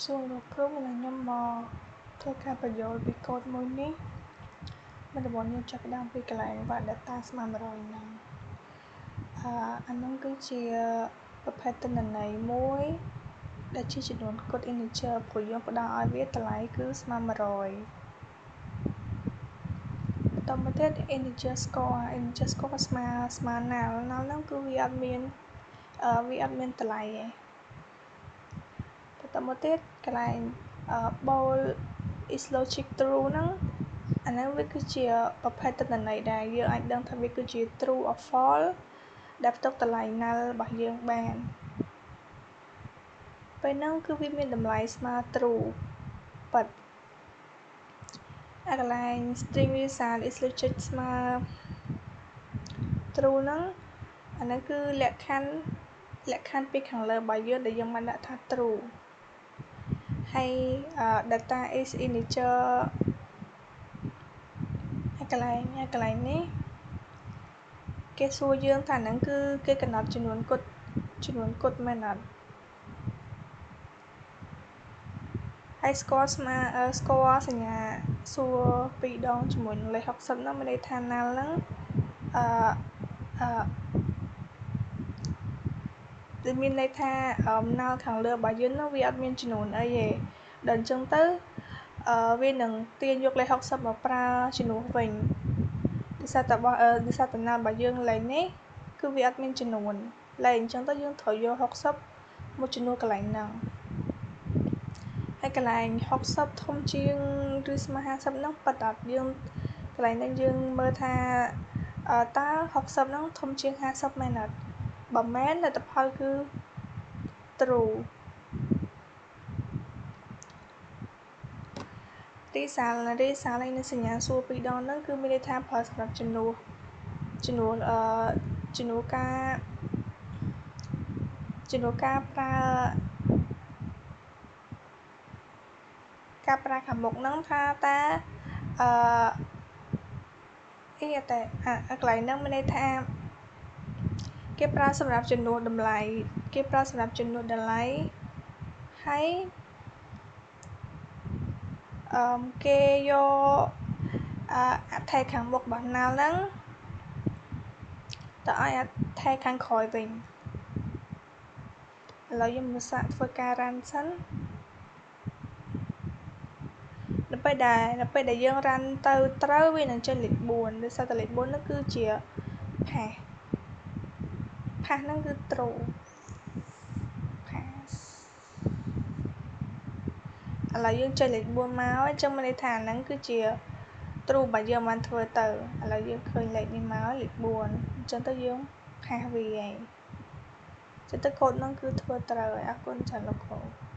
សួរលោកគ្រូដែលខ្ញុំមកធ្វើការពន្យល់ពីកូដមួយនេះមិនដំបូងយើងចាប់ផ្ដើមពីកន្លែង var data ស្មើ100ហ្នឹងអឺអានោះគឺជាប្រភេទទិន្នន័យមួយដែលជាចំនួនគត់ integer ព្រោះយើងផ្ដល់ឲ្យវាតម្លៃគឺស្មើ100បន្តមកទៀត integer score integer score ក៏ស្មើស្មើ null null ហ្នឹងគឺវាអត់មានវាអត់មានតម្លៃទេបន្តមកទៀតកន្លែង bool is logic true ហ្នឹងអាហ្នឹងវាគឺជាប្រភេទទិន្នន័យដែលយើងអាចដឹងថាវាគឺជា true or false ដែលផ្ទុកតម្លៃ null របស់យើងបានពេលហ្នឹងគឺវាមានតម្លៃស្មើ true ប៉ិតអាកន្លែង string result is logic ស្មើ true ហ្នឹងអាហ្នឹងគឺលក្ខខណ្ឌលក្ខខណ្ឌពីខាងលើរបស់យើងដែលយើងបានដាក់ថា true ហើយ data is integer ហើយកន្លែងហើយកន្លែងនេះគេសួរយើងថាហ្នឹងគឺគេកំណត់ចំនួនគត់ចំនួនគត់មែនអត់ហើយស្គាល់ស្មាស្គាល់សញ្ញាសួរពីរដងជាមួយនឹងលេខ60ហ្នឹងមានន័យថា null ហ្នឹងអឺអឺមានន័យថា null ខាងលើរបស់យើងនោះវាអត់មានចំនួនអីទេដល់អញ្ចឹងទៅអឺវានឹងទាញយកលេខ60មកប្រើជំនួសវិញដោយសារតែរបស់ដោយសារតែ null របស់យើងលេខនេះគឺវាអត់មានចំនួនលេខអញ្ចឹងទៅយើងត្រូវយក60មកជំនួសកន្លែងហ្នឹងហើយកន្លែង60ធំជាងឬស្មើ50ហ្នឹងប៉ិតអត់យើងកន្លែងហ្នឹងយើងមើលថាតើ60ហ្នឹងធំជាង50មែនអត់បើមែនលទ្ធផលគឺ true រីសាលរីសាលហើយនឹងសញ្ញាសួរពីរដងហ្នឹងគឺមានន័យថាប្រើសម្រាប់ជំនួសជំនួសអឺជំនួសការជំនួសការប្រើការប្រើខាងមុខហ្នឹងថាតើអឺអីតែអាកន្លែងហ្នឹងមានន័យថាគេប្រើសម្រាប់ចំនួនតម្លៃគេប្រើសម្រាប់ចំនួនតម្លៃហើយអឺគេយកអថេខាងមុខរបស់ null ហ្នឹងទៅឲ្យអថេខាងក្រោយវិញឥឡូវយើងមកសាកធ្វើការ run សិននៅពេលដែលនៅពេលដែលយើង run ទៅត្រូវវានឹងចេញលេខ4ដោយសារតែលេខ4ហ្នឹងគឺជា pass pass ហ្នឹងគឺ true pass ឥឡូវយើងចេញលេខ4មកអញ្ចឹងមានន័យថាហ្នឹងគឺជា true បើយើងបានធ្វើទៅឥឡូវយើងឃើញលេខនេះមកលេខ4អញ្ចឹងទៅយើង pass វាហើយចឹងទៅកូដហ្នឹងគឺធ្វើត្រូវហើយអរគុណច្រើនលោកគ្រូ។